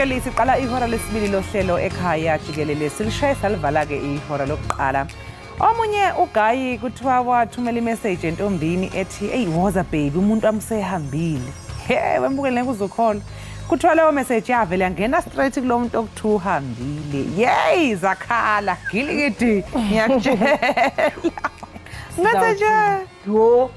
Mbukeli, siqala ihora lesibili lohlelo Ekhaya Jikelele. Silishaye salivala-ke ihora lokuqala. Omunye ugayi kuthiwa wathumela imeseji entombini ethi, "Eyi, woza baby, umuntu wami usehambile." He, wembukeli, ngeke uzukholwa. Kuthiwa leyo meseji yavele yangena straight kulo muntu okuthiwa uhambile. Yeyi, zakhala gilikidi, ngiyakutshela. Ngathi nje Yho,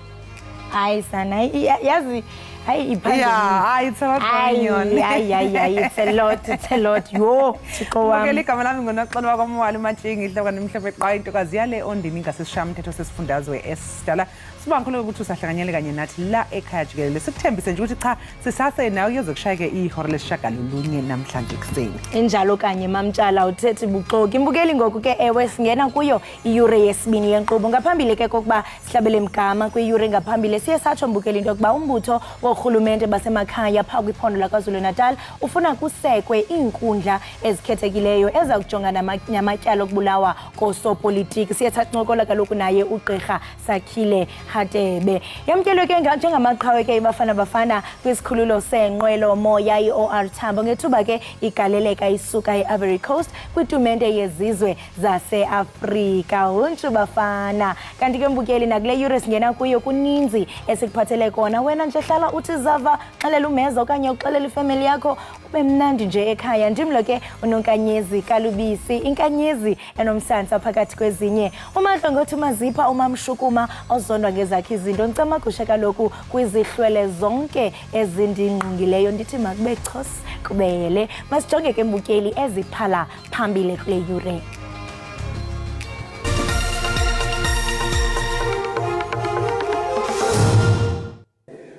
hayi sana, yazi, hayi iphandle. Yeah, hayi, it's a lot going on. Hayi, hayi, hayi, it's a lot, it's a lot. Yho, Thixo wami. Mbukeli, igama lami nguNoxolo wakwaMwali uMatshingi, ihloka nemhlophe qwa, intokazi yale Ondini ngasesishayamthetho sesifundazwe esidala. Sibangikhuleke ukuthi usahlanganyele kanye nathi la Ekhaya Jikelele. Sikuthembise nje ukuthi cha, sisase nawe kuyoze kushayeke ihora lesishagalolunye namhlanje ekuseni. Injalo kanye, Mamtshala, uthethi buxoki. Mbukeli, ngoku ke ewe singena kuyo iyure yesibini yenkqubo. Ngaphambili ke kokuba sihlabele mgama kwiyure ngaphambili, siye satsho, mbukeli, into yokuba umbutho woorhulumente basemakhaya phaa kwiphondo laKwaZulu-Natal ufuna kusekwe iinkundla ezikhethekileyo eza kujonga namatyala okubulawa koosopolitiki. Siye sancokola kaloku naye uGqirha Sakhile Hatebe. Yamkelwe ke njengamaqhawe ke iBafana Bafana kwisikhululo seenqwelo-moya i-OR Tambo ngethuba ke igaleleka isuka e-Ivory Coast kwitumente yezizwe zaseAfrika. Huntshu Bafana. Kanti ke mbukeli, nakule yure singena kuyo kuninzi esikuphathele kona. Wena nje hlala uthi zava, xelela umeza okanye uxelela ifemeli yakho, kube mnandi nje ekhaya. Ndim lo ke uNonkanyezi Kalubisi, inkanyezi enomsantsa phakathi kwezinye. UMadlongothi uMazipha uMamshukuma ozondwa ngezakhe izinto. Ncamagusha kaloku kwizihlwele zonke ezindingqongileyo. Ndithi makube chos kubele. Masijonge ke mbukeli eziphala phambili kule yure.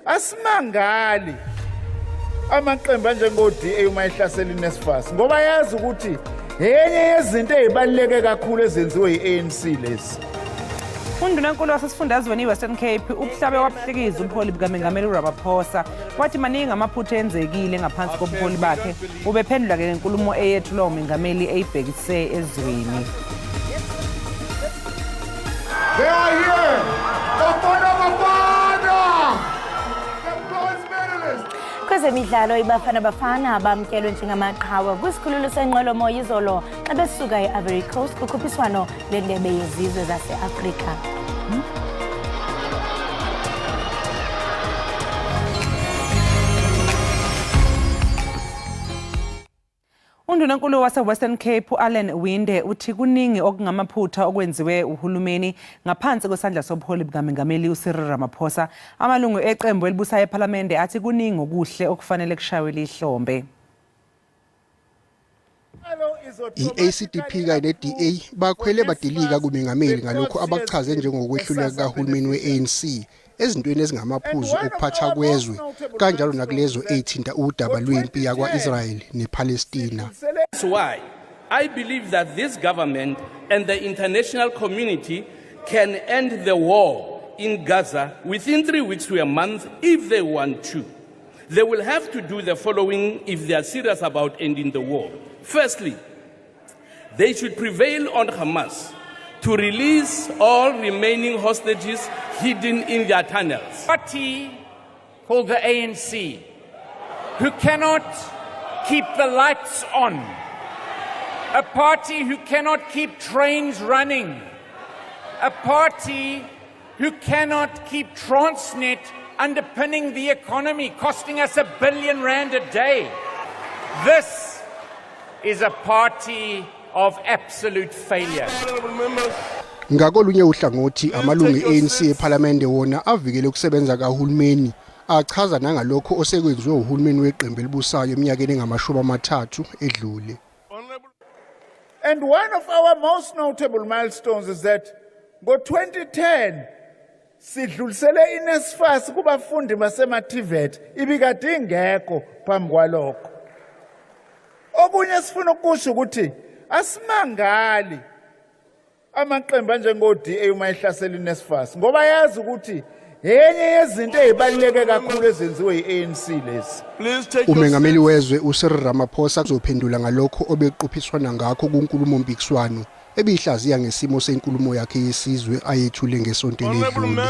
Asimangali amaqembu anjengo-DA uma ehlasela iNSFAS, ngoba yazi ukuthi enye yezinto ey'baluleke kakhulu ezenziwe yi-ANC lezi. Undunankulu wasesifundazweni i-Western Cape ubuhlabe wabuhlikiza ubuholi bukaMengameli uRamaphosa, wathi maningi amaphutha enzekile ngaphansi kobuholi bakhe. Ubephendula-ke ngenkulumo eyethulwa umengameli eyibhekise ezweni. They are here! Bafana Bafana! The bronze medalist! Kwezemidlalo, iBafana Bafana bamkelwe njengamaqhawe kwisikhululo senqwelomoya izolo xa besuka e-Ivory Coast kukhuphiswano lwendebe yezizwe zase-Afrika. Undunankulu wase-Western Cape u-Alan Winde uthi kuningi okungamaphutha okwenziwe uhulumeni ngaphansi kwesandla sobuholi bukaMengameli uCyril Ramaphosa. Amalungu eqembu elibusayo ePhalamende athi kuningi okuhle okufanele kushaywe lihlombe. I-ACDP kanye ne-DA bakhwele badilika kumengameli ngalokhu abakuchaze njengokwehluleka kukahulumeni we-ANC ezintweni ezingamaphuzu okuphatha kwezwe, kanjalo nakulezo ey'thinta udaba lwempi yakwa-Israel nePalestina. That's why I believe that this government and the international community can end the war in Gaza within 3 weeks to a month if they want to. They will have to do the following if they are serious about ending the war. Firstly, they should prevail on Hamas to release all remaining hostages hidden in their tunnels. Party called the ANC, who cannot keep the lights on, a party who cannot keep trains running, a party who cannot keep Transnet underpinning the economy, costing us R1 billion a day. This is a party of absolute failure. Ngakolunye uhlangothi, amalungu e-ANC ePhalamende wona avikele ukusebenza kahulumeni, achaza nangalokho osekwenziwe uhulumeni weqembu elibusayo eminyakeni engama-30 edlule. And one of our most notable milestones is that ngo-2010 sidlulisele iNSFAS kubafundi basema-TVET, ibikade ingekho phambi kwalokho. Okunye sifuna ukusho ukuthi asimangali amaqembu anjengo-DA uma ehlasela iNSFAS, ngoba yazi ukuthi enye yezinto ey'baluleke kakhulu ezenziwe yi-ANC lezi. Umengameli wezwe uCyril Ramaphosa kuzophendula ngalokho obeqophiswana ngakho kunkulumo mpikiswano ebihlaziya ngesimo senkulumo yakhe yesizwe ayethule ngesonto eledlule.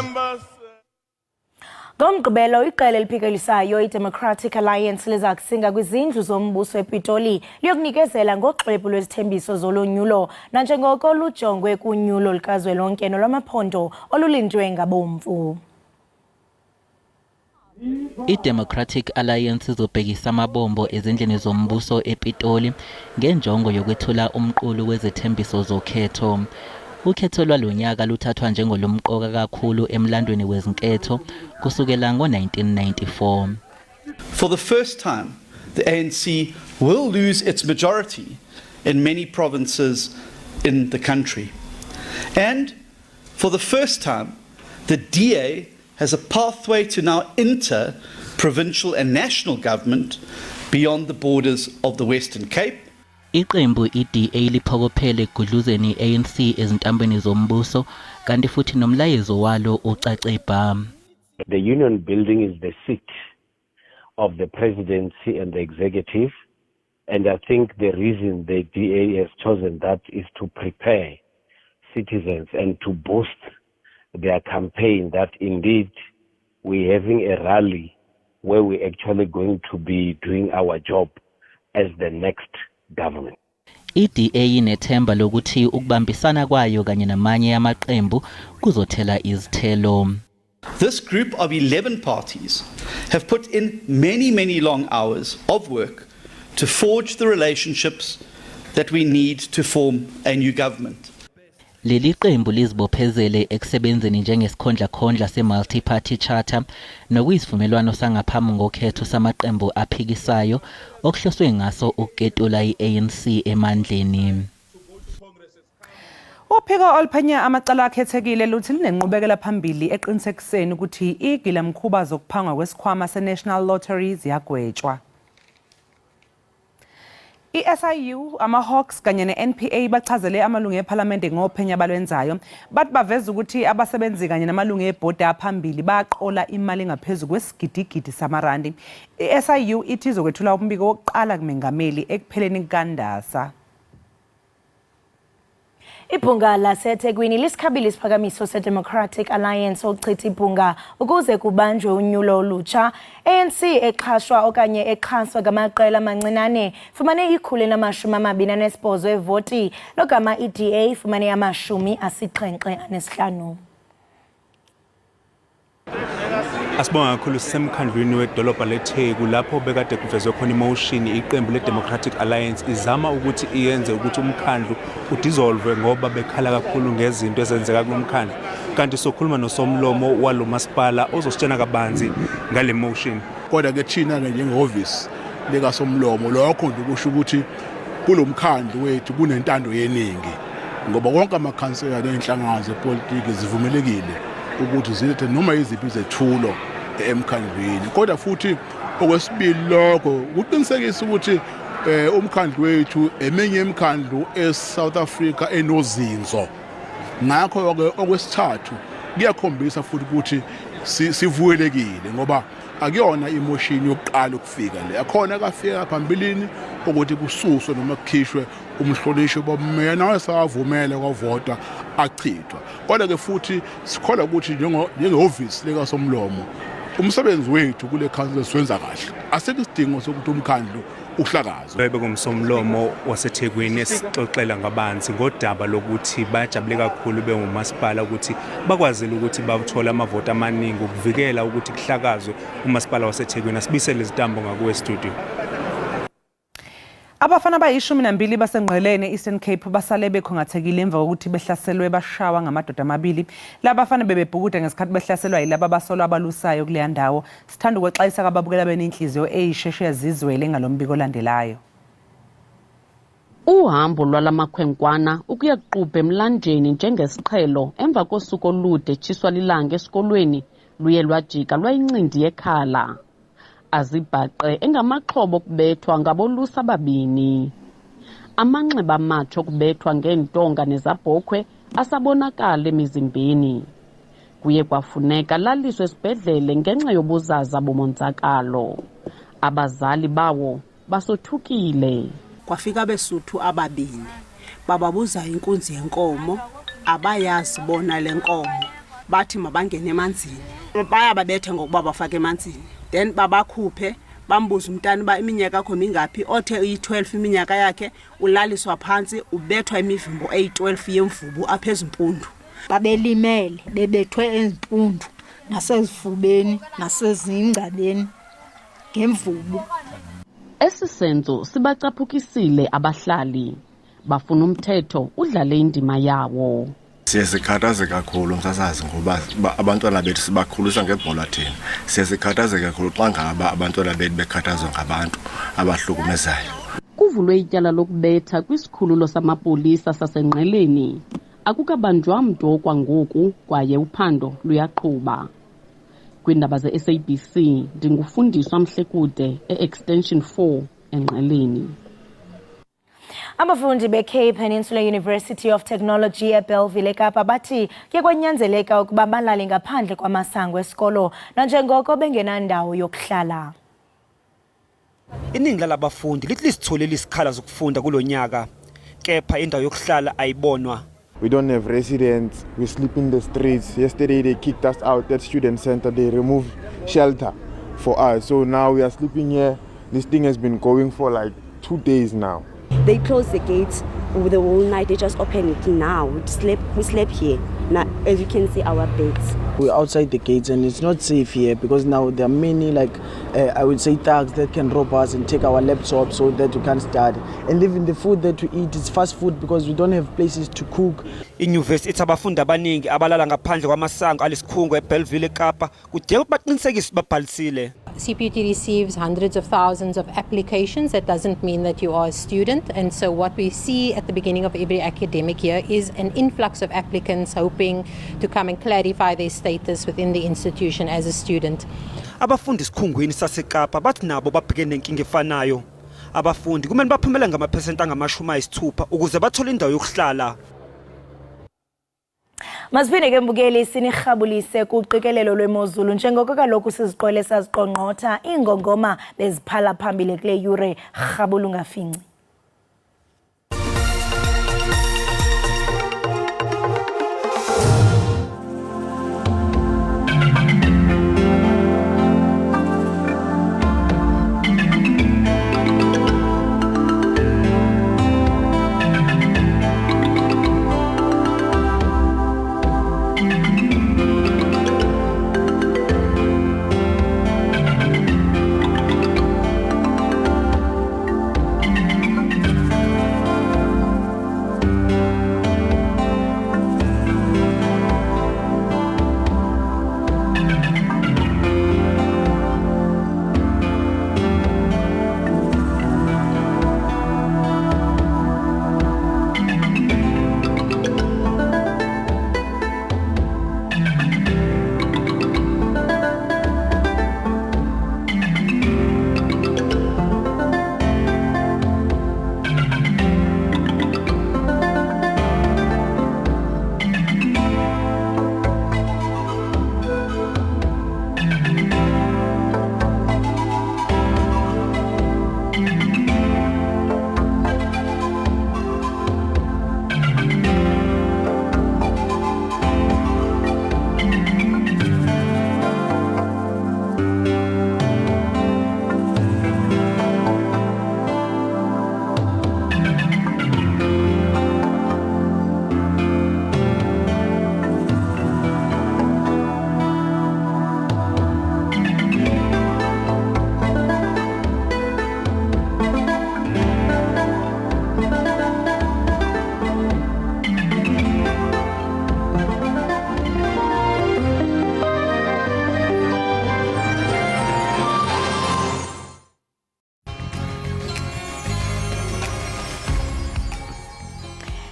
NgoMgqibelo iqela eliphikelisayo iDemocratic Alliance liza kusinga kwizindlu zombuso ePitoli liyokunikezela ngoxwebhu lwezithembiso zolonyulo nanjengoko lujongwe kunyulo lukazwelonke nolwamaphondo olulindwe ngabomvu. I-Democratic Alliance izobhekisa amabombo ezindlini zombuso ePitoli ngenjongo yokwethula umqulu wezethembiso zokhetho. Ukhetho lwalonyaka luthathwa njengolumqoka kakhulu emlandweni wezinketho kusukela ngo-1994. For the first time, the ANC will lose its majority in many provinces in the country. And for the first time, the DA has a pathway to now enter provincial and national government beyond the borders of the Western Cape. Iqembu i-DA liphokophele ekugudluzeni i-ANC ezintambweni zombuso kanti futhi nomlayezo walo ucace bha. The union building is the seat of the presidency and the executive. And I think the reason the DA has chosen that is to prepare citizens and to boost their campaign that indeed we're having a rally where we're actually going to be doing our job as the next government. I-DA inethemba lokuthi ukubambisana kwayo kanye namanye amaqembu kuzothela izithelo. This group of 11 parties have put in many, many long hours of work to forge the relationships that we need to form a new government. Leli qembu lizibophezele ekusebenzeni njengesikhondlakhondla se-Multi-Party Charter nokuyisivumelwano sangaphambi kokhetho samaqembu aphikisayo okuhloswe ngaso ukuketula i-ANC emandleni. Uphiko oluphenya amacala akhethekile luthi linenqubekela phambili eqinisekiseni ukuthi igilamkhuba zokuphangwa kwesikhwama se-National Lottery ziyagwetshwa. I-SIU, ama-Hawks kanye ne-NPA bachazele amalungu ephalamende ngophenya abalwenzayo. Bathi baveza ukuthi abasebenzi kanye namalungu ebhodi aphambili baqola imali engaphezu kwesigidigidi samarandi. I-SIU ithi izokwethula umbiko wokuqala kumengameli ekupheleni kukaNdasa. Ibhunga laseThekwini lisikhabile isiphakamiso seDemocratic Alliance ukuchitha ibhunga ukuze kubanjwe unyulo olutsha. ANC exhashwa okanye exhaswa ngamaqela amancinane ifumane 128 evoti logama iDA ifumane 75. Asibonga kakhulu. Sisemkhandlwini wedolobha leTheku lapho bekade kuvezwe khona imotion. Iqembu le-Democratic Alliance izama ukuthi iyenze ukuthi umkhandlu udissolve ngoba bekhala kakhulu ngezinto ezenzeka kulo mkhandlu, kanti sokhuluma nosomlomo walo masipala ozositshena kabanzi ngale motion. Kodwa-ke thina-ke njengehhovisi likasomlomo, lokho nje kusho ukuthi kulo mkhandlu wethu kunentando yeningi, ngoba wonke amakhansela ney'nhlangano zepolitiki zivumelekile ukuthi zilethe noma yiziphi izethulo emkhandlwini. Kodwa futhi okwesibili, lokho kuqinisekisa ukuthi umkhandlu wethu eminye imikhandlu eSouth Africa enozinzo. Ngakho-ke okwesithathu, kuyakhombisa futhi ukuthi sivuyelekile ngoba akuyona imotion yokuqala ukufika le. Akhona kafika phambilini ukuthi kususwe noma kukhishwe umhlonishwa bommeya, nawe sawavumela, kwavotwa, achithwa. Kodwa-ke futhi sikholwa ukuthi njengehhovisi likasomlomo umsebenzi wethu kule khansela siwenza kahle, asikho isidingo sokuthi umkhandlu uhlakazwe. Bekungumsomlomo waseThekwini esixoxela ngabanzi ngodaba lokuthi bayajabule kakhulu bengumasipala ukuthi bakwazile ukuthi bathole amavoti amaningi ukuvikela ukuthi kuhlakazwe umasipala waseThekwini. Asibisele izitambo ngakuwe studio. Abafana abayi-12 baseNgqeleni e-Eastern Cape basale bekhungathekile emva kokuthi behlaselwe bashawa ngamadoda amabili. Laba bafana bebebhukuda ngesikhathi behlaselwa yilaba abasolwa abalusayo kuleya ndawo. Sithanda ukwexwayisa kababukela benenhliziyo eyisheshe zizwele ngalo mbiko olandelayo. Uhambo lwalamakhwenkwana ukuya kuqubha emlanjeni njengesiqhelo emva kosuku olude etshiswa lilanga esikolweni luye lwajika lwayincindi yekhala. Azibhaqe engamaxhoba okubethwa ngabolusa ababini. Amanxeba amatsha okubethwa ngeentonga nezabhokhwe asabonakala emizimbeni. Kuye kwafuneka laliswe esibhedlele ngenxa yobuzaza bomonzakalo. Abazali bawo basothukile. Kwafika abeSuthu ababini, bababuza inkunzi yenkomo, abayazi bona le nkomo, bathi mabangene emanzini. Bayababetha ngokuba bafake emanzini, then babakhuphe, bambuze umntana uba iminyaka yakho mingaphi. Othe uyi-12 iminyaka yakhe ulaliswa phantsi, ubethwa imivimbo eyi-12 yemvubu apha ezimpundu. Babelimele, bebethwe ezimpundu nasezifubeni nasezingcabeni ngemvubu. Esi senzo sibacaphukisile abahlali. Bafuna umthetho udlale indima yawo. Siye sikhathaze kakhulu, msasazi, ngoba abantwana bethu sibakhulisa ngebhola thina. Siye sikhathaze kakhulu xa ngaba abantwana bethu bekhathazwa ngabantu abahlukumezayo. Kuvulwe ityala lokubetha kwisikhululo samapolisa saseNgqeleni. Akukabanjwa mntu okwangoku kwaye uphando luyaqhuba. Kwiindaba ze-SABC ndingufundiswa Mhlekude e-Extension 4 eNgqeleni. Abafundi be-Cape Peninsula University of Technology eBellville eKapa bathi kuye kwanyanzeleka ukuba balale ngaphandle kwamasango esikolo nanjengoko bengenandawo yokuhlala. Iningi lalabafundi lithi lisitholile isikhala zokufunda kulo nyaka, kepha indawo yokuhlala ayibonwa. We don't have residents. We sleep in the streets. Yesterday they kicked us out at student center. They removed shelter for us. So now we are sleeping here. This thing has been going for like 2 days now. They closed the gates the whole night. They just open it now. We sleep here. Now, as you can see, our beds. We're outside the gates and it's not safe here because now there are many, like, I would say, thugs that can rob us and take our laptops so that we can't study. And even the food that we eat is fast food because we don't have places to cook. Inyuvesi ithi abafundi abaningi abalala ngaphandle kwamasango alesikhungo eBellville eKapa kudingeka ukuthi baqinisekise babhalisile. CPUT receives hundreds of thousands of applications. That doesn't mean that you are a student. And so, what we see at the beginning of every academic year is an influx of applicants hoping to come and clarify their status within the institution as a student. Abafundi esikhungweni saseKapa bathi nabo babhekene nenkinga efanayo. Abafundi kumele baphumele ngamaphesenti angama-60 ukuze bathole indawo yokuhlala. Masiphinde ke, mbukeli, sinirhabulise kuqikelelo lwemozulu njengoko kaloku siziqwele saziqongqotha iingongoma beziphala phambili kule yure. Rhabula ungafinci.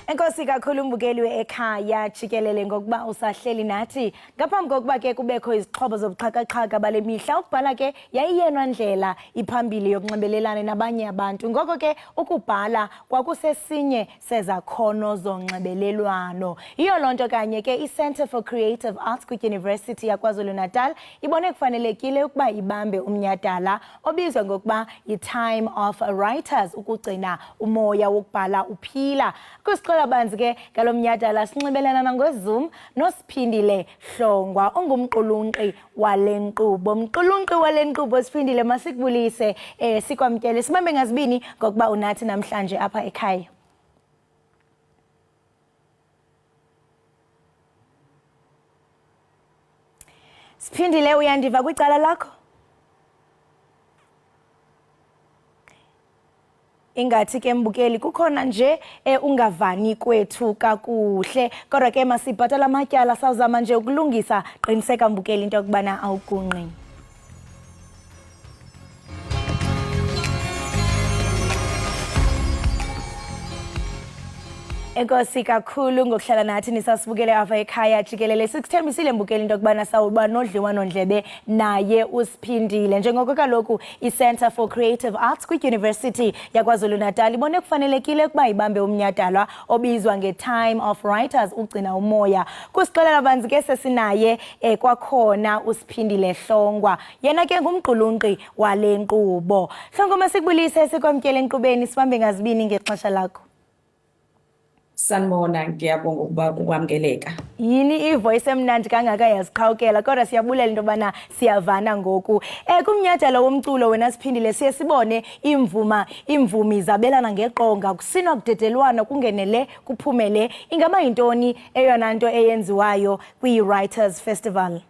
Enkosi kakhulu, mbukeli ekhaya jikelele, ngokuba usahleli nathi. Ngaphambi kokuba ke kubekho izixhobo zobuxhakaxhaka bale mihla, ukubhala ke yayiyena ndlela iphambili yokunxibelelana nabanye abantu. Ngoko ke ukubhala kwakusesinye sezakhono zonxibelelwano. Yiyo loo nto kanye ke i-Centre for Creative Arts kwiDyunivesithi yaKwaZulu-Natal ibone kufanelekile ukuba ibambe umnyhadala obizwa ngokuba yi-Time of Writers ukugcina umoya wokubhala uphila. Kusixola banzi. banzi ke ngalo mnyhadala sinxibelelana nangoZoom noSiphindile Hlongwa ongumqulunqi wale nkqubo. Mqulunqi wale nkqubo Siphindile, masikubulise sikwamkele sibambe ngazibini ngokuba unathi namhlanje apha ekhaya. Siphindile, uyandiva kwicala lakho? Ingathi ke mbukeli kukhona nje ungavani kwethu kakuhle, kodwa ke masibhatala amatyala, sawuzama nje ukulungisa. Qiniseka mbukeli into yokubana awugungqi. Enkosi kakhulu ngokuhlala nathi nisasibukele apha ekhaya jikelele. Sikuthembisile mbukeli into yokubana sawuba nodliwanondlebe naye uSiphindile. Njengoko kaloku i-Centre for Creative Arts kwiDyunivesithi yaKwaZulu-Natal ibone kufanelekile ukuba ibambe umnyhadala obizwa nge-Time of Writers ugcina umoya. Kusixelela banzi ke sesinaye kwakhona uSiphindile Hlongwa. Yena ke ngumqulunqi wale nkqubo. Hlongwa, masikubulise sikwamkele enkqubeni, sibambe ngazibini ngexesha lakho. Sanibona, ngiyabonga ukuba ukwamkeleka. Yini ivoice emnandi kangaka yaziqhawukela, kodwa siyabulela into yobana siyavana ngoku. Kumnyhadala womculo wena Siphindile siye sibone iimvumi zabelana ngeqonga, kusinwa kudedelwana, kungenele kuphumele. Ingaba yintoni eyona nto eyenziwayo kwi-Writers Festival?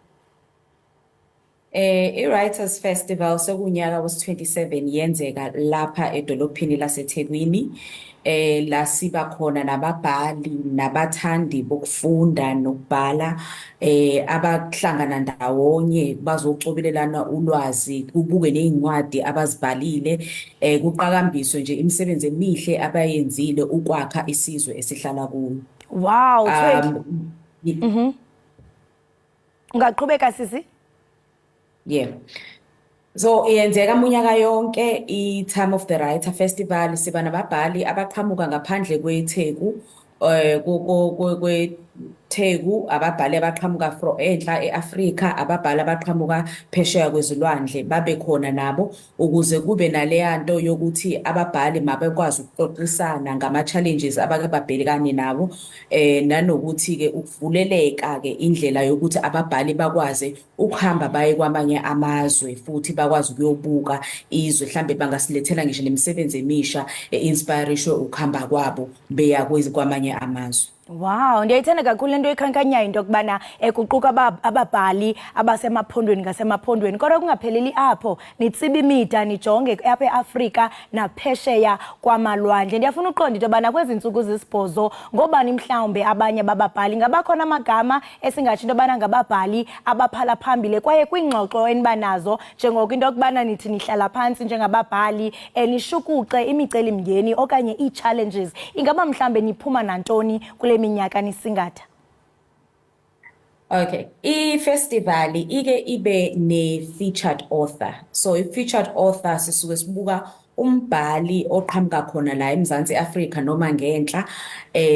I-Writers Festival sekunyaka wesi-27 yenzeka lapha edolophini laseThekwini. La siba khona nababhali nabathandi bokufunda nokubhala abahlangana ndawonye bazocobelelana ulwazi, kubuke nezincwadi abazibhalile, kuqakambiswe nje imisebenzi emihle abayenzile ukwakha isizwe esihlala kuyo. Wow, Ungaqhubeka sisi? Yeah. So iyenzeka minyaka yonke i-Time of the Writer Festival, siba nababhali abaqhamuka ngaphandle kweTheku, kweTheku, ababhali abaqhamuka from enhla e-Afrika, ababhali abaqhamuka phesheya kwezilwandle babe khona nabo ukuze kube naleya nto yokuthi ababhali mabekwazi ukuxoxisana ngama-challenges abake babhekane nabo, nanokuthi-ke ukuvuleleka-ke indlela yokuthi ababhali bakwazi ukuhamba baye kwamanye amazwe futhi bakwazi ukuyobuka izwe, mhlambe bangasilethela ngisho nemisebenzi emisha e-inspirishwe ukuhamba kwabo beya kwamanye amazwe. Wow, ndiyayithanda kakhulu le nto ikhankanyayo into yokubana kuquka ababhali abasemaphondweni ngasemaphondweni, kodwa kungapheleli apho, nitsiba imida nijonge apha eAfrika naphesheya kwamalwandle. Ndiyafuna uqonda into yobana kwezi ntsuku zisibhozo ngoobani mhlawumbe abanye bababhali, ngabakhona amagama esingatsho into yobana ngababhali abaphala phambili, kwaye kwiingxoxo eniba nazo njengoko into yokubana nithi nihlala phantsi njengababhali nishukuxe imicelimngeni okanye ii-challenges, ingaba mhlawumbe niphuma nantoni kule minyaka nisingatha? Okay, i-festival ike ibe ne-featured author. So i-featured author sisuke sibuka umbhali oqhamuka khona la eMzansi Afrika noma ngenhla,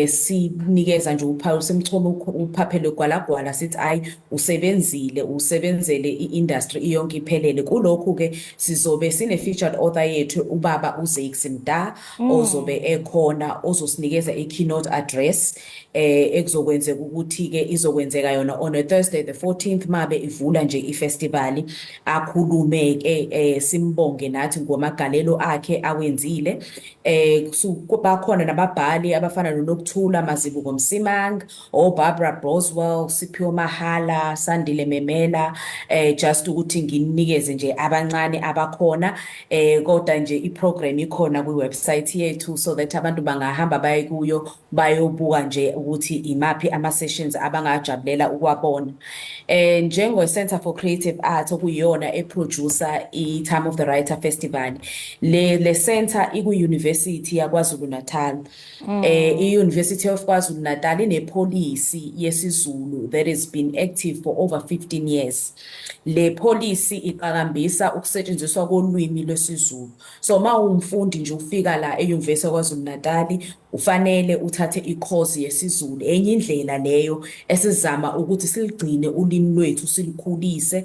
sinikeza nje uphawu, simchoma uphaphele gwalagwala, sithi ayi usebenzile, usebenzele i-industry iyonke iphelele. Kulokhu ke sizobe sine featured author yethu ubaba uZakes Mda ozobe ekhona, ozosinikeza i-keynote address ekuzokwenzeka ukuthi ke izokwenzeka yona on a Thursday the 14th mabe ivula nje i-festival, akhulume ke simbonge nathi ngamagalelo akhe awenzile. Bakhona nababhali abafana noNokuthula Mazibuko Msimang, oBarbara Boswell, Siphiwe Mahala, Sandile Memela, just ukuthi nginikeze nje abancane abakhona, kodwa nje i-program ikhona kwi-website yethu so that abantu bangahamba baye kuyo bayobuka nje ukuthi imaphi ama-sessions abangajabulela ukuwabona. Njengo Center for Creative Arts okuyiyona eproducer i-Time of the Writer Festival, le center iku-University yaKwaZulu Natal. I-University of KwaZulu Natal ine-policy yesiZulu that has been active for over 15 years. Le policy iqakambisa ukusetshenziswa kolwimi lwesiZulu. So uma ungumfundi nje ufika la e-University yaKwaZulu Natal ufanele uthathe i-course yesiZulu. Enye indlela leyo esizama ukuthi siligcine ulimi lwethu silikhulise.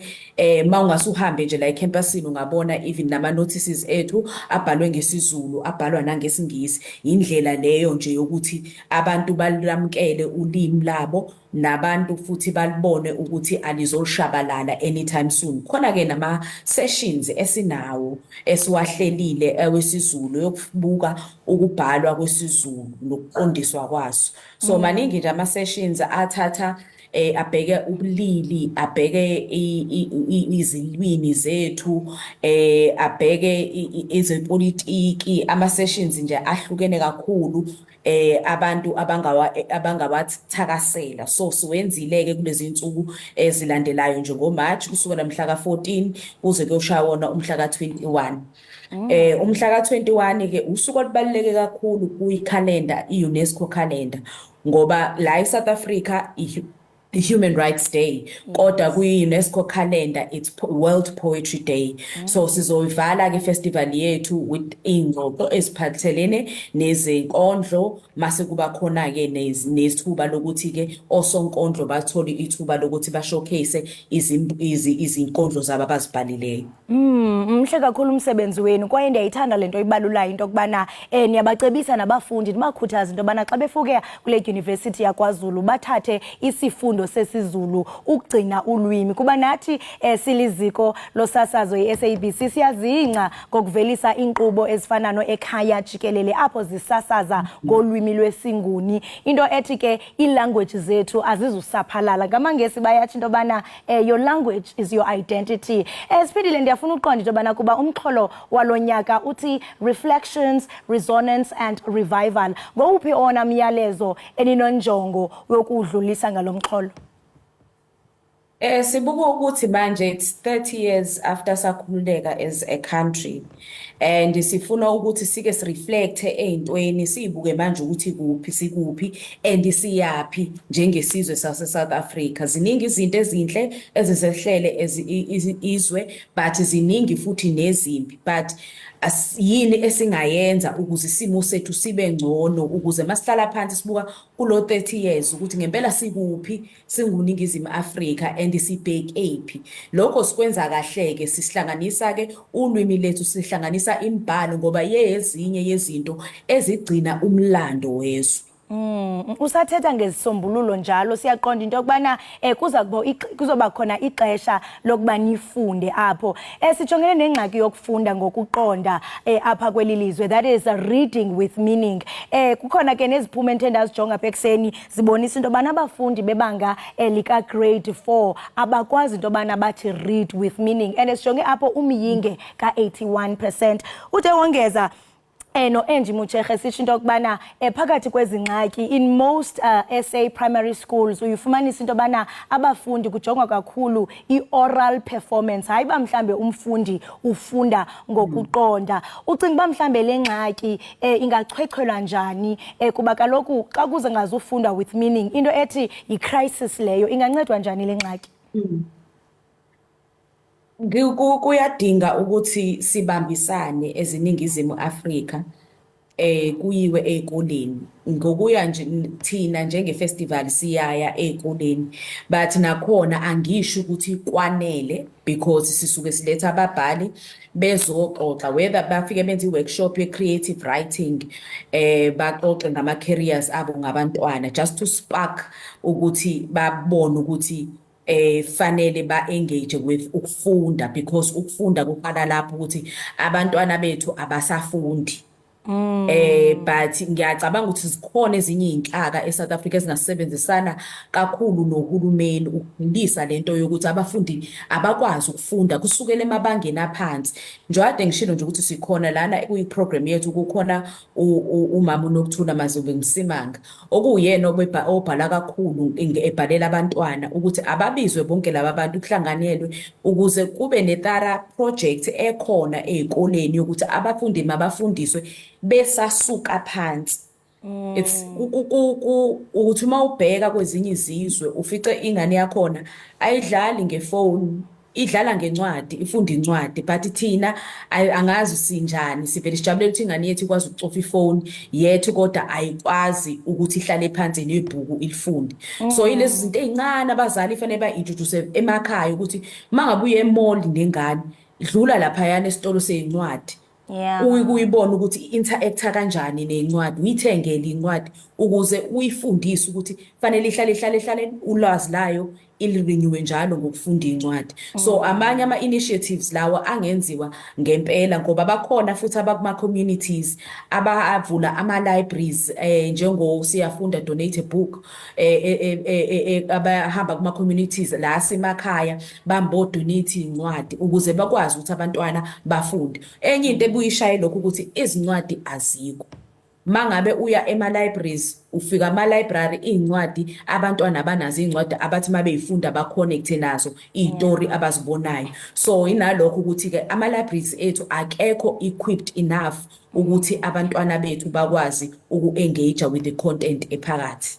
Ma ungase uhambe nje la ecampusini ungabona even nama notices ethu Abhalwe ngesiZulu, abhalwa nangesiNgisi. Indlela leyo nje yokuthi abantu balamukele ulimi labo, nabantu futhi balibone ukuthi alizoshabalala anytime soon. Khona ke nama sessions esinawo esiwahlelile awesiZulu, yokubuka ukubhalwa kwesiZulu nokuqondiswa kwaso. So maningi nje ama sessions athatha abheke ubulili, abheke izilwimi zethu, abheke ezepolitiki, ama sessions nje ahlukene kakhulu abantu abangawathakasela. So siwenzile ke kulezi insuku ezilandelayo nje ngoMarch, kusukela mhla ka14 kuze kuyoshaya wona umhla ka21. Umhla ka21 ke usuku olubaluleke kakhulu kuyikhalenda, iUNESCO calendar, ngoba la eSouth Africa i-Human Rights Day, kodwa kwi-UNESCO calendar it's World Poetry Day. So sizoyivala ke festival yethu with ingxoxo eziphathelene nezinkondlo, mase kuba khona ke nethuba lokuthi ke osonkondlo bathole ithuba lokuthi ba showcase izinkondlo zabo abazibhalileyo. Mhle kakhulu umsebenzi wenu, kwaye ndiyayithanda lento ibalulayo, into yokubana niyabacebisa nabafundi, nibakhuthaze into yobana xa befuke kule University yakwaZulu bathathe isifundo sesiZulu ukugcina ulwimi, kuba nathi siliziko losasazo i-SABC siyazingca ngokuvelisa iinkqubo ezifana no-Ekhaya Jikelele, apho zisasaza ngolwimi lwesiNguni, into ethi ke iilanguage zethu azizusaphalala. NgamaNgesi bayatsho into yobana your language is your identity. Siphindile, ndiyafuna uqonda into yobana kuba umxholo walo nyaka uthi "Reflections, Resonance and Revival", ngowuphi owona myalezo eninonjongo yokuwudlulisa ngalo mxholo? Sibuka ukuthi manje it's 30 years after sakhululeka as a country, and sifuna ukuthi sike sireflect ey'ntweni, siyibuke manje ukuthi kuphi sikuphi and siyaphi njengesizwe sase South Africa. Ziningi izinto ezinhle ezizehlele izwe, but ziningi futhi nezimbi, but yini esingayenza ukuze isimo sethu sibe ngcono, ukuze masihlala phansi sibuka kulo 30 years ukuthi ngempela sikuphi singuNingizimu Afrika and sibhekephi. Lokho sikwenza kahle ke, sihlanganisa ke ulwimi lethu, sihlanganisa imibhalo, ngoba yezinye yezinto ezigcina umlando wezwe. Usathetha ngezisombululo njalo, siyaqonda into yokubana kuza kuba kuzoba khona ixesha lokuba nifunde apho. Sijongene nengxaki yokufunda ngokuqonda apha kweli lizwe, that is reading with meaning. Kukhona ke neziphumo endithe ndazijonga apha ekuseni, zibonisa into yobana abafundi bebanga lika grade 4 abakwazi into yobana bathi read with meaning, and sijonge apho umyinge ka-81%. Uthe wongeza no Angie Motshekga sisho into yokubana phakathi kwezi ngxaki, in most SA primary schools uyifumanisa into yobana abafundi kujongwa kakhulu i-oral performance, hayi uba mhlambe umfundi ufunda ngokuqonda. Ucinga uba mhlambe le ngxaki ingachwechwelwa njani, kuba kaloku xa kuze ngazufundwa with meaning, into ethi yi-crisis leyo, ingancedwa njani le ngxaki? Kuyadinga ukuthi sibambisane eziNingizimu Afrika, kuyiwe ey'koleni. Ngokuya nje thina njenge-festival siyaya ey'koleni, but nakhona angisho ukuthi kwanele, because sisuke siletha ababhali bezoxoxa, whether bafike benze i-workshop ye-creative writing, baxoxe ngama-careers abo ngabantwana, just to spark ukuthi babone ukuthi fanele ba-engage with ukufunda, because ukufunda kuqala lapho ukuthi abantwana bethu abasafundi. But ngiyacabanga ukuthi zikhona ezinye iy'nhlaka eSouth Africa ezingasebenzisana kakhulu nohulumeni ukufundisa lento yokuthi abafundi abakwazi ukufunda kusukela emabangeni aphansi. Njengoba ngishilo nje ukuthi sikhona lana kuyi-program yethu, kukhona umama uNokuthula Mazombe Msimanga, okuyena obhala kakhulu, ebhalela abantwana, ukuthi ababizwe bonke laba bantu kuhlanganelwe ukuze kube ne-thorough project ekhona ey'koleni yokuthi abafundi mabafundiswe besasuka phansi. It's ukuthi uma ubheka kwezinye izizwe ufice ingane yakhona ayidlali ngefoni, idlala ngencwadi, ifunda incwadi, but thina angazi sinjani, sivele sijabulela ukuthi ingane yethu ikwazi ukucofa ifoni yethu, kodwa ayikwazi ukuthi ihlale phansi nebhuku ilifunde. So yilezi zinto ey'ncane abazali fanele ba-introduce emakhaya, ukuthi uma ngabe uye e-mall nengane, dlula laphayana esitolo sey'ncwadi. Uyibona ukuthi i-interacta kanjani nencwadi, uyithengele incwadi ukuze uyifundise ukuthi fanele ihlale ihlale ihlale ulwazi layo ilirenewe njalo ngokufunda incwadi. So amanye ama-initiatives lawa angenziwa ngempela, ngoba bakhona futhi abakuma-communities abavula ama-libraries, njengo Siyafunda Donate a Book, abahamba kuma-communities la asemakhaya bambo-donate iy'ncwadi ukuze bakwazi ukuthi abantwana bafunde. Enye into ebuye ishaye lokhu ukuthi izincwadi azikho. Mangabe uya ema-libraries, ufika ama-library iy'ncwadi, abantwana abanazo iy'ncwadi abathi uma bey'funda ba-connect-e nazo iy'tori abazibonayo. So inalokho ukuthi-ke ama-libraries ethu akekho equipped enough ukuthi abantwana bethu bakwazi uku-engage with the content ephakathi.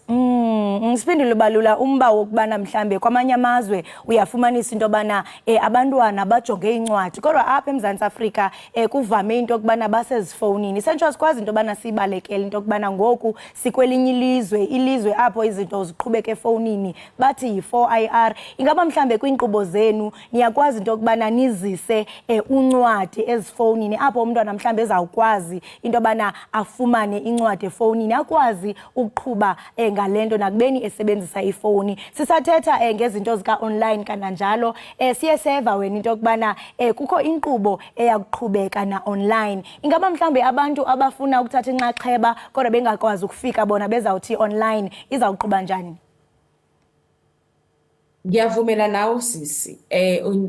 Ngisiphendule balula umba wokubana mhlambe kwamanye amazwe uyafumanisa into yobana abantwana bajonge incwadi, kodwa apha eMzantsi Afrika kuvame into yokubana basezifowunini. Sentsho sikwazi into yobana siyibalekele into yokubana ngoku sikwelinye ilizwe, ilizwe apho izinto ziqhubeka efowunini, bathi yi-4IR. Ingaba mhlambe kwiinkqubo zenu niyakwazi into yokubana nizise uncwadi ezifowunini, apho umntwana mhlambe ezawukwazi into yobana afumane incwadi efowunini, akwazi ukuqhuba ngale nto nakubeni esebenzisa ifowuni? Sisathetha ngezinto zika-online kananjalo, siye seva wena into yokubana kukho inkqubo eyakuqhubeka na-online. Ingaba mhlawumbi abantu abafuna ukuthatha inxaxheba kodwa bengakwazi ukufika bona bezawuthi online izawuqhuba njani? Ngiyavumela nawe sisi,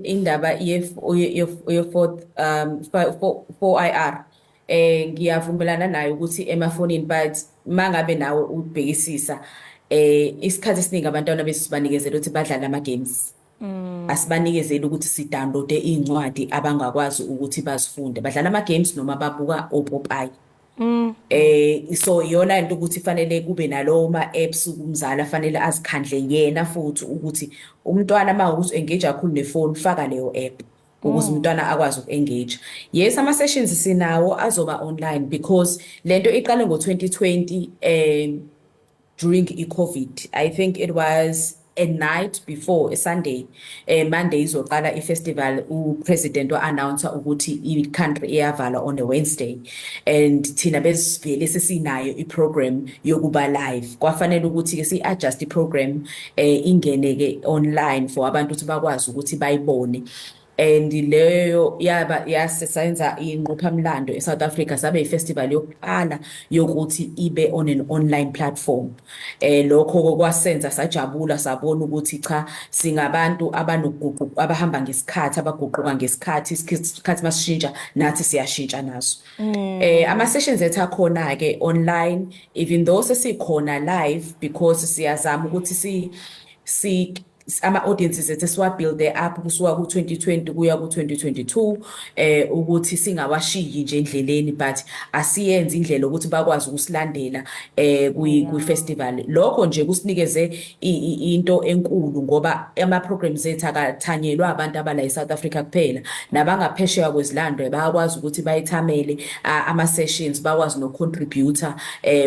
indaba ye fourth 4IR, ngiyavumelana nayo ukuthi emafonini, but mangabe nawe ubhekisisa, isikhathi esiningi abantwana bethu sibanikezela ukuthi badlale ama games. Asibanikezeli ukuthi si-download-e iy'ncwadi abangakwazi ukuthi bazifunde. Badlala ama games noma babuka opopayi. So iyona into ukuthi fanele kube nalowo ma apps, umzali afanele azikhandle yena futhi ukuthi umntwana uma ukuthi engage kakhulu nefoni, faka leyo app ukuze umntwana akwazi uku-engage. Yes, ama-sessions sinawo azoba online because lento iqale ngo-2020 during i-COVID. I think it was a night before a Sunday, Monday izoqala i-festival, u-president wa-announce ukuthi i-country iyavalwa on a Wednesday, and thina besivele sesinayo i-program yokuba live. Kwafanele ukuthi ke si-adjust i-program, ingene ke online for abantu ukuthi bakwazi ukuthi bayibone, and leyo yaba yasesenza inqophamlando eSouth Africa, sabe i-festival yokuqala yokuthi ibe on an online platform. Lokho kwasenza sajabula, sabona ukuthi cha, singabantu abanokuguquka, abahamba ngesikhathi, abaguquka ngesikhathi. Isikhathi masishintsha, nathi siyashintsha naso. Ama sessions ethu akhona ke online, even though sesikhona live, because siyazama ukuthi si ama audiences ethu siwa-build up kusuka ku-2020 kuya ku-2022, ukuthi singawashiyi nje endleleni, but asiyenze indlela ukuthi bakwazi ukusilandela kwi festival. Lokho nje kusinikeze into enkulu, ngoba ama programs ethu akathanyelwa abantu abala eSouth Africa kuphela, nabangaphesheya kwezilando bayakwazi ukuthi bayithamele ama sessions, bakwazi no contribute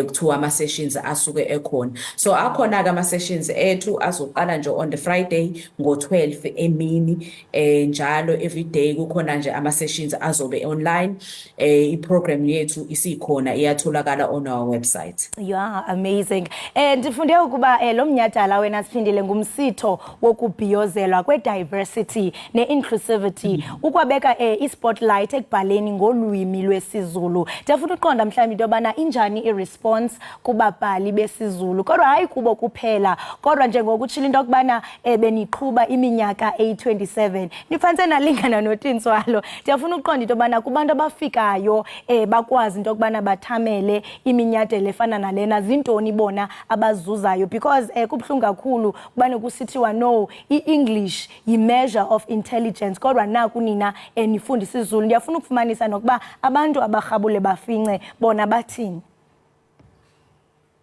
kuthiwa ama sessions asuke ekhona. So akhona ke ama sessions ethu azoqala nje on the Friday ngo-12 emini. Njalo every day kukhona nje ama sessions azobe online. I-program yethu isikhona, iyatholakala on our website. Yeah, amazing. Ndifunde ukuba lo mnyhadala wena Siphindile ngumsitho wokubhiyozelwa kwe-diversity ne-inclusivity, ukwabeka i-spotlight ekubhaleni ngolwimi lwesiZulu. Ndiyafuna uqonda mhlawumbi into yobana injani i-response kubabhali besiZulu, kodwa hayi kubo kuphela, kodwa njengokutshila into yokubana beniqhuba iminyaka eyi-27, niphantse nalingana noTintswalo. Ndiyafuna uqonda into yobana kubantu abafikayo bakwazi into yokubana bathamele iminyhadala efana nalena, zintoni bona abazuzayo? Because kubuhlungu kakhulu kubane kusithiwa no, i-English yi-measure of intelligence, kodwa naku nina nifunda isiZulu. Ndiyafuna ukufumanisa nokuba abantu abarhabule bafince bona bathini.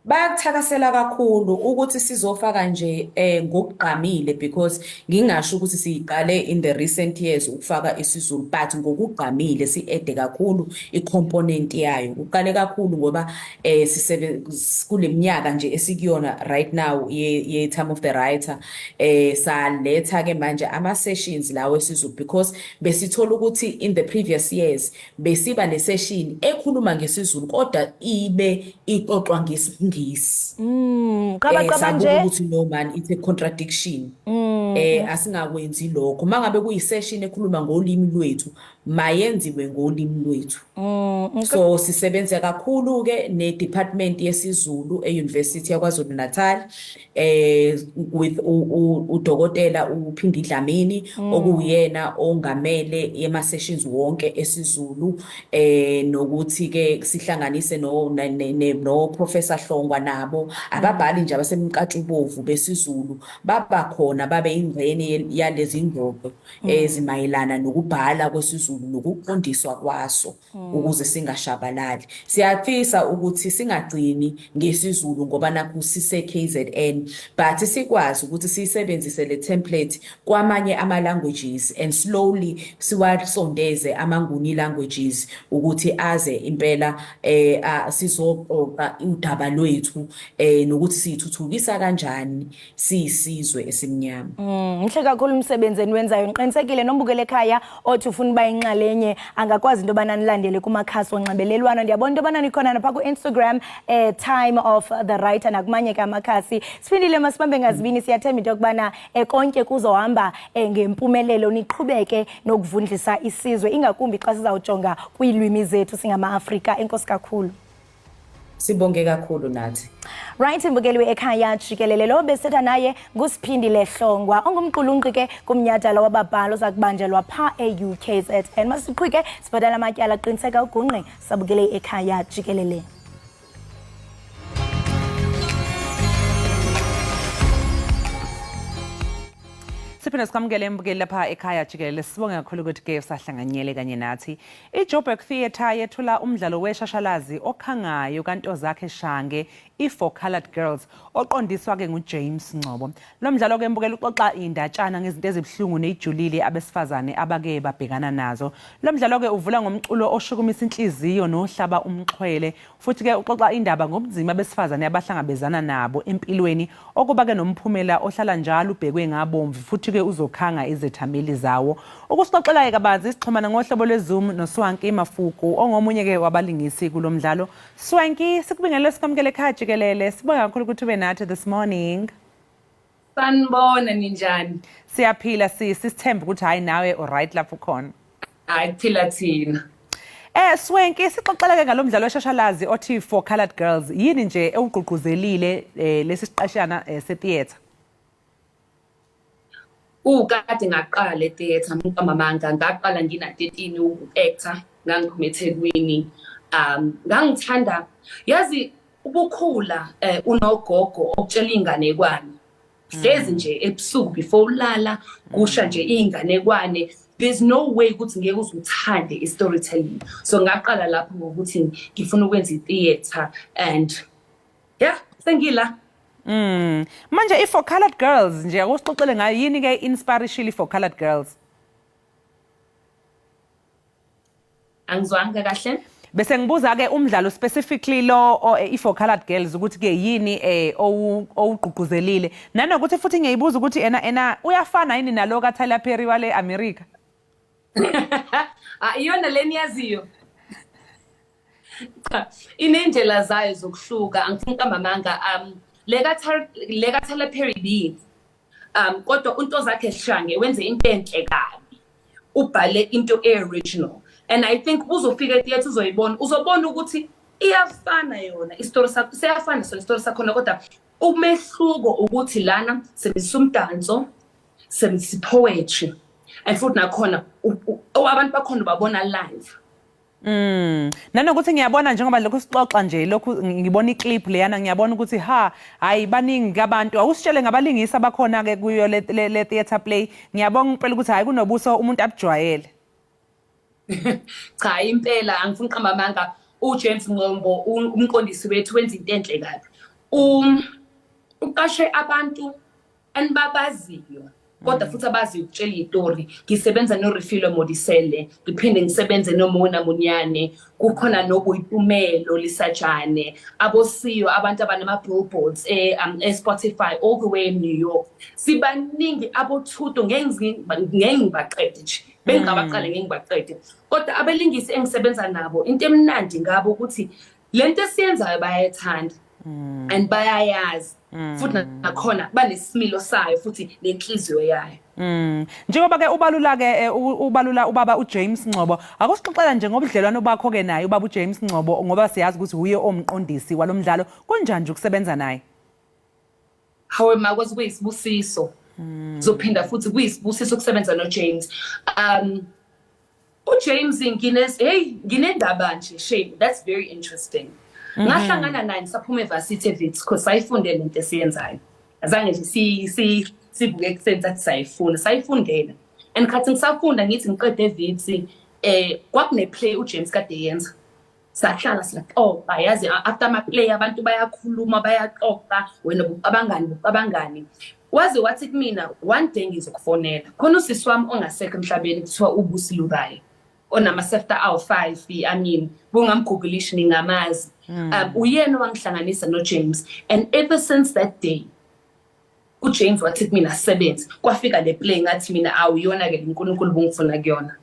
Bayakuthakasela kakhulu ukuthi sizofaka nje ngokugqamile because ngingasho ukuthi siyiqale in the recent years ukufaka isiZulu but ngokugqamile si-ede kakhulu i-component yayo. Kuqale kakhulu ngoba sisebe kule minyaka nje esikuyona right now ye Time of the Writer saletha ke manje ama sessions lawo esiZulu because besithola ukuthi in the previous years besiba ne-session ekhuluma ngesiZulu kodwa ibe ixoxwa ngesiNgisi. Qaba qaba Sabuka nje. ukuthi no man, it's a contradiction. Asingakwenzi lokho. Mangabe kuyi-session ekhuluma ngolimi lwethu, mayenziwe ngolimi lwethu. So sisebenza kakhulu ke ne-department yesiZulu e-University yaKwaZulu Natal with udokotela uPhindi Dlamini okuwuyena ongamele ema sessions wonke esiZulu, nokuthi ke sihlanganise no no Professor Hlongwa nabo ababhali nje abasemkantshubomvu besiZulu baba khona babe ingxenye yalezi ngxoxo ezimayelana nokubhala kwesiZulu nokuqondiswa kwaso ukuze singashabalali. Siyafisa ukuthi singagcini ngesiZulu ngoba nakhu sise KZN, but sikwazi ukuthi siyisebenzise le template kwamanye ama languages and slowly siwasondeze amaNguni languages ukuthi aze impela sizoxoxa udaba lwethu nokuthi sithuthukisa kanjani siyisizwe esimnyama. Mhle kakhulu umsebenzi eniwenzayo. Ngiqinisekile nombukele ekhaya othi ufuna uba inxalenye angakwazi into yobana nilandele kumakhasi onxibelelwano. Ndiyabona into yobana nikhona napha ku-Instagram, Time of the Writer, nakumanye ke amakhasi. Siphindile, masibambe ngazibini, siyathemba into yokubana konke kuzohamba ngempumelelo, niqhubeke nokuvundlisa isizwe, ingakumbi xa sizawujonga kwiilwimi zethu singama-Afrika. Enkosi kakhulu. Sibonge kakhulu nathi. Right, mbukeli ekhaya jikelele, lo besithetha naye nguSiphindile Hlongwa ongumqulunqi ke kumnyhadala wababhali oza kubanjelwa pha e-UKZN. Masiqhwike sibhatala amatyala, qiniseka ugungqe sabukele ekhaya jikelele. Siphinde sikwamukele embukeli lapha ekhaya jikelele. Sibonge kakhulu ukuthi ke usahlanganyele kanye nathi. I-Joburg Theatre yethula umdlalo weshashalazi okhangayo kaNtozakhe Shange, i-For Coloured Girls, oqondiswa ke nguJames Ngcobo. Lo mdlalo ke mbukeli uxoxa indatshana ngezinto ezibuhlungu nejulile abesifazane abake babhekana nazo. Lo mdlalo ke uvula ngomculo oshukumisa inhliziyo nohlaba umxhwele, futhi ke uxoxa indaba ngobunzima abesifazane abahlangabezana nabo empilweni, okuba ke nomphumela ohlala njalo ubhekwe ngabomvu, futhi ke uzokhanga izethameli zawo. Ukusixoxela ke kabanzi sixhumana ngohlobo lweZoom noSwanky Mafuku ongomunye ke wabalingisi kulo mdlalo. Swanky, sikubingelele sikwamukele ekhaya jikelele. Sibonga kakhulu ukuthi ube nathi this morning. Sanibona, ninjani? Siyaphila sisi, sithemba ukuthi hayi nawe alright lapho ukhona. Hayi, kuphila thina. Swanky, sixoxela ke ngalomdlalo weshashalazi othi For Coloured Girls. Yini nje ewugqugquzelile lesi siqeshana se-theatre? Ukade ngaqala e-theatre, mkamamanga, ngaqala ngina 13 uku-actor, ngangiphuma eThekwini. Ngangithanda, yazi ubukhula unogogo okutshela inganekwane. Hlezi nje ebusuku before ulala kusha nje inganekwane. There's no way ukuthi ngeke uzuthande i-storytelling. So ngaqala lapho ngokuthi ngifuna ukwenza i-theatre and yeah, sengila. Manje i-For Coloured Girls nje akusixoxele ngayo, yini ke inspiration i-For Coloured Girls? Angizwanga kahle. Bese ngibuza ke umdlalo specifically lo i-For Coloured Girls ukuthi ke yini owugqugquzelile, nanokuthi futhi ngiyayibuza ukuthi ena uyafana yini nalo ka Tyler Perry wale America? Ah, iyona leni yaziyo. Cha, inendlela zayo zokuhluka, angifuni uqamba amanga. Le ka Tyler Perry bi kodwa uNtozakhe Shange wenze into enhle kabi, ubhale into e-original and I think uzofika e-theatre uzoyibona, uzobona ukuthi iyafana yona isitori sakho, siyafana sona isitori sakhona, kodwa umehluko ukuthi lana sebenzisa umdanso, sebenzisa poetry and futhi nakhona abantu bakhona ubabona live. Nanokuthi ngiyabona njengoba lokhu sixoxa nje, lokhu ngibona iclip leyana, ngiyabona ukuthi ha hayi baningi abantu. Awusitshele ngabalingisi abakhona ke kuyo le theatre play. Ngiyabonga impela ukuthi hayi kunobuso umuntu abujwayele. Cha, impela angifuni uqamba amanga, uJames Ngombo umqondisi wethu wenza into enhle kabi. Uqashe abantu enibabaziyo kodwa futhi abaziyo ukutshela izitori. Ngisebenza noRefilwe Modiselle, ngiphinde ngisebenze noMona Munyane, kukhona noBoitumelo Lisajane, abosiyo abantu abanama-billboards e-Spotify all the way in New York. Sibaningi abothuto, ngeke ngibaqede nje, bengingabaqale ngeke ngibaqede. Kodwa abalingisi engisebenza nabo, into emnandi ngabo ukuthi lento esiyenzayo bayayithanda and bayayazi, futhi nakhona banesimilo sayo futhi nenhliziyo yayo. Njengoba ke ubalula ke ubalula ubaba uJames Ngcobo, akusixoxela nje ngobudlelwano bakho ke naye ubaba uJames Ngcobo, ngoba siyazi ukuthi uye omqondisi walomdlalo. Kunjani nje ukusebenza naye? Hawe makwazi, kuyisibusiso. Zophinda futhi kuyisibusiso ukusebenza noJames. uJames ngines hey nginendaba nje, shame, that's very interesting. Ngahlangana naye ngisaphuma evarsity eWits, because sayifundela into esiyenzayo. Azange nje si si sivuke ekuseni sathi sayifuna, sayifundela. And khathi ngisafunda, ngithi ngiqede eWits, kwakune play uJames kade yenza. Sahlala siyaxoxa, yazi, after ama play abantu bayakhuluma, bayaxoxa, wena bucabangani bucabangani. Waze wathi kumina, "One day ngizokufonela." Khona usisi wami ongasekho emhlabeni kuthiwa uBusi Lurayi, onama-SAFTA awu-5, I mean, bungamgooglisha ningamazi. Uyena owangihlanganisa noJames, and ever since that day uJames wathi kumina sebenze. Kwafika le play, ngathi mina awuyona ke uNkulunkulu bungifuna kuyona.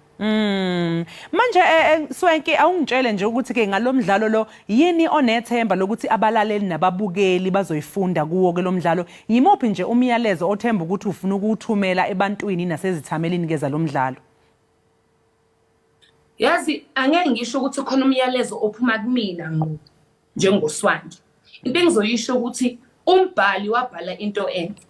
Manje Swanky, awungitshele nje ukuthi ke ngalomdlalo lo yini onethemba lokuthi abalaleli nababukeli bazoyifunda kuwo ke lomdlalo? Yimuphi nje umyalezo othemba ukuthi ufuna ukuwuthumela ebantwini nasezithamelini ke zalomdlalo? Yazi, angeke ngisho ukuthi khona umyalezo ophuma kumina ngqo njengoSwanky. Into engizoyisho ukuthi umbhali wabhala into enhle.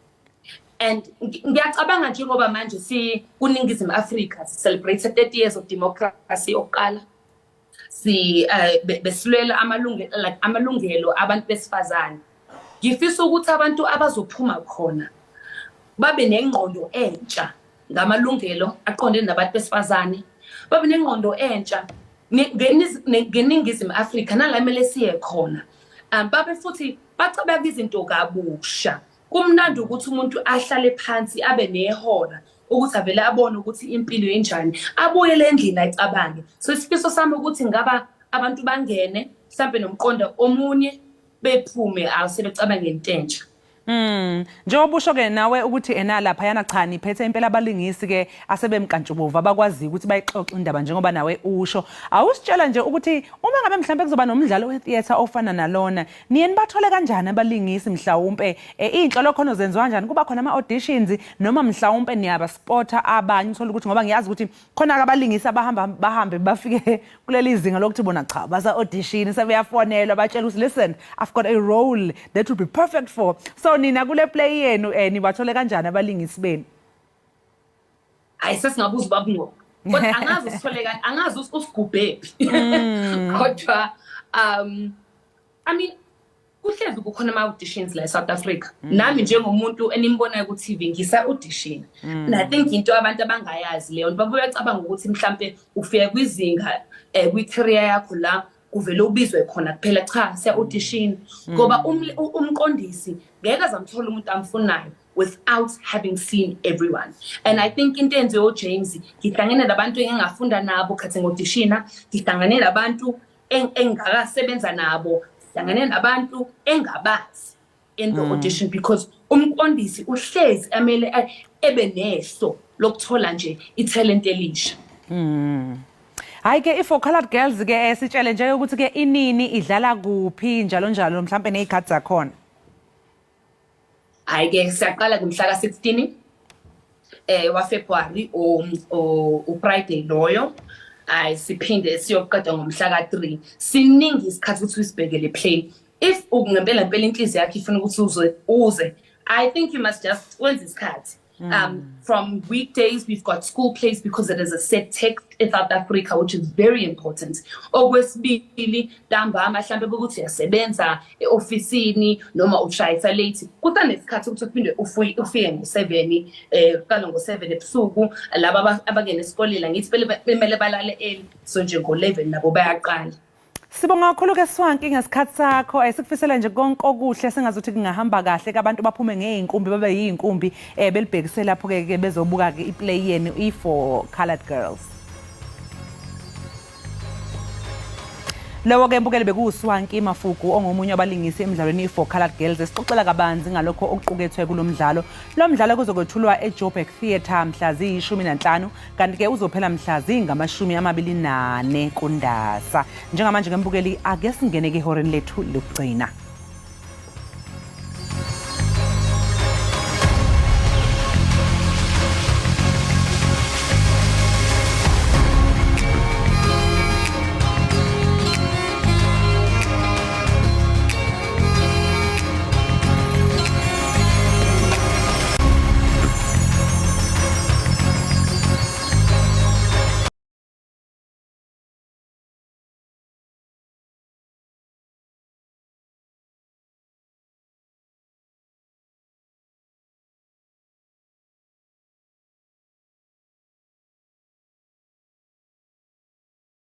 And ngiyacabanga njengoba manje si kuNingizimu Afrika celebrate 30 years of democracy oqala si besilwela amalungelo, like amalungelo abantu besifazane. Ngifisa ukuthi abantu abazophuma khona babe nengqondo entsha ngamalungelo aqondene nabantu besifazane, babe nengqondo entsha ngeNingizimu Afrika nala kumele siye khona. Babe futhi bacabanga izinto kabusha. Kumnandi ukuthi umuntu ahlale phansi abe nehora ukuthi avele abone ukuthi impilo injani, abuyele endlini ayicabange. So isifiso sami ukuthi ngaba abantu bangene mhlambe nomqondo omunye, bephume awusebecabanga into entsha. Njengoba usho ke nawe ukuthi ena lapha yana, cha, niphethe impela abalingisi ke asebemkantshubovu abakwaziyo ukuthi bayixoxe indaba, njengoba nawe usho. Awusitshela nje ukuthi uma ngabe mhlawumbe kuzoba nomdlalo we-theatre ofana nalona, niye nibathole kanjani abalingisi? Mhlawumbe iy'nhlolokhono zenziwa kanjani? Kuba khona ama-auditions noma mhlawumbe niyabaspotha abanye, uthole ukuthi, ngoba ngiyazi ukuthi khona-ke abalingisi abahamba bahambe bafike kuleli zinga lokuthi bona cha, basa-audition, sebeyafonelwa batshela ukuthi, "Listen, I've got a role that would be perfect for." So nina kule play yenu nibathole kanjani abalingisi benu? Hayi, sesingabuza ubaba Ngcobo, kodwa angazi usithole kanjani, angazi usigubhephi, kodwa I mean, kuhlezi kukhona ama-auditions la e-South Africa. Nami njengomuntu enimbonayo ku-TV ngisa-audition. And I think into abantu abangayazi leyo nto, babuye bacabanga ukuthi mhlampe ufika kwizinga kwi-career yakho la kuvele ubizwe khona kuphela. Cha, siya-audition ngoba umqondisi ngeke azamthola umuntu amfunayo without having seen everyone. And I think into enziwe uJames, ngihlangene nabantu engingafunda nabo khathi ngi-auditiona, ngihlangane nabantu engingakasebenza nabo, ngihlangane nabantu engabazi in the audition, because umqondisi uhlezi amele ebe nehlo lokuthola nje ithalent elisha. Hayi ke, i-For Colored Girls ke, sitshele nje ukuthi ke inini, idlala kuphi, njalo njalo, mhlambe nezikhathi zakhona. Hayi ke, siyaqala ngomhla ka-16 wa February, o Friday loyo. Hayi, siphinde siyoqeda ngomhla ka-3. Siningi isikhathi ukuthi usibheke le play. If ngempela impela inhliziyo yakho ifuna ukuthi uze, I think you must just wenze isikhathi. From weekdays, we've got school plays because it is a set text in South Africa, which is very important. Okwesibili, ntambama mhlambe ukuthi uyasebenza e-ofisini noma ushayisa late, kusanesikhathi ukuthi uphinde ufike ngo-7, kuqala ngo-7 ebusuku. Laba abangena esikoleni, ngithi kumele balale early, so nje ngo-11 nabo bayaqala. Sibonga kakhulu ke Swanky ngesikhathi sakho. Sikufisela nje konke okuhle, sengazuthi kungahamba kahle ke, abantu baphume ngey'nkumbi, babe yiy'nkumbi belibhekise lapho ke bezobuka ke iplay yenu i-For Colored Girls. Lowo ke mbukeli bekuwuSwanky Mafuku ongomunye wabalingisi emdlalweni i-For Colored Girls, esixoxela kabanzi ngalokho okuqukethwe kulo mdlalo. Lo mdlalo kuzokwethulwa eJoburg Theatre mhla ziyi-15, kanti-ke uzophela mhla zingama-24 kuNdasa. Njengamanje ke mbukeli, ake singene ke ehoreni lethu lokugcina.